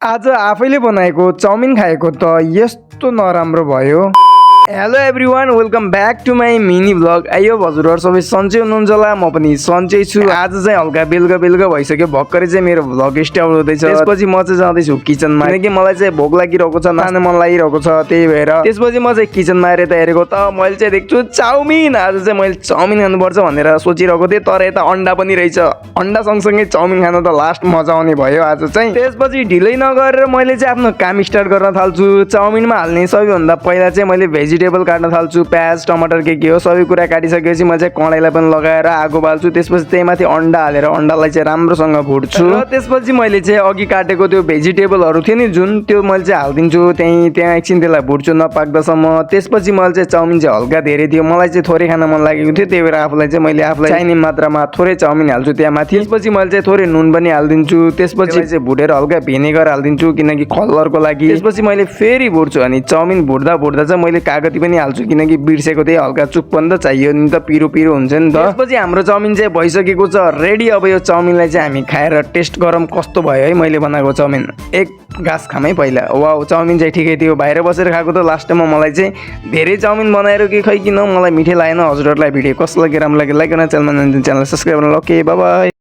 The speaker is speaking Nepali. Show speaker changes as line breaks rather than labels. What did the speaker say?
आज आफैले बनाएको चाउमिन खाएको त यस्तो नराम्रो भयो। Hello everyone, welcome back to my mini vlog. आइयो हजुरहरू सबै सन्चै हुनुहुन्छ होला, म पनि सन्चै छु। आज चाहिँ हल्का बेलुका भइसक्यो, भर्खरै चाहिँ मेरो भ्लग स्टार्ट हुँदैछ। त्यसपछि म चाहिँ जाँदैछु किचनमा, किनकि मलाई चाहिँ भोक लागिरहेको छ, खान मन लागिरहेको छ, त्यही भएर त्यसपछि म चाहिँ किचनमा आएर यता हेरेको त मैले चाहिँ देख्छु चाउमिन। आज चाहिँ मैले चाउमिन खानुपर्छ भनेर सोचिरहेको थिएँ, तर यता अन्डा पनि रहेछ। अन्डा सँगसँगै चाउमिन खान त लास्ट मजा आउने भयो आज चाहिँ। त्यसपछि ढिलै नगरेर मैले चाहिँ आफ्नो काम स्टार्ट गर्न थाल्छु। चाउमिनमा हाल्ने सबैभन्दा पहिला चाहिँ मैले भेजिटेबल काट्न थाल्छु। प्याज, टमाटर के हो सबै कुरा काटिसकेपछि म चाहिँ कडाईलाई पनि लगाएर आगो बाल्छु। त्यसपछि त्यही माथि अन्डा हालेर अन्डालाई चाहिँ राम्रोसँग भुट्छु र त्यसपछि मैले चाहिँ अघि काटेको त्यो भेजिटेबलहरू थियो नि जुन, त्यो मैले चाहिँ हालिदिन्छु त्यहाँ एकछिन त्यसलाई भुट्छु नपाक्दासम्म। त्यसपछि मैले चाहिँ चाउमिन चाहिँ हल्का धेरै थियो, मलाई चाहिँ थोरै खान मन लागेको थियो, त्यही भएर आफूलाई चाहिने मात्रामा थोरै चाउमिन हाल्छु त्यहाँ माथि। त्यसपछि मैले चाहिँ थोरै नुन पनि हालिदिन्छु। त्यसपछि चाहिँ भुटेर हल्का भिनेगर हालिदिन्छु किनकि कलरको लागि। त्यसपछि मैले फेरि भुट्छु अनि चाउमिन भुट्दा चाहिँ मैले कागती पनि हाल्छु किनकि बिर्सेको थिएँ, हल्का चुक पनि त चाहियो नि त, पिरो हुन्छ नि त। त्यसपछि हाम्रो चाउमिन चाहिँ भइसकेको छ रेडी। अब यो चाउमिनलाई चाहिँ हामी खाएर टेस्ट गरौँ कस्तो भयो है मैले बनाएको चाउमिन। एक घाँस खामै पहिला। वाउ, चाउमिन चाहिँ ठिकै थियो। बाहिर बसेर खाएको त लास्टमा मलाई चाहिँ धेरै चाउमिन बनाएर कि खै किन मलाई मिठै लागेन। हजुरहरूलाई भिडियो कस्तो लाग्यो, राम्रो लाग्यो लाइक गर्न, च्यानलमा सब्सक्राइब गर्न। Okay, bye bye.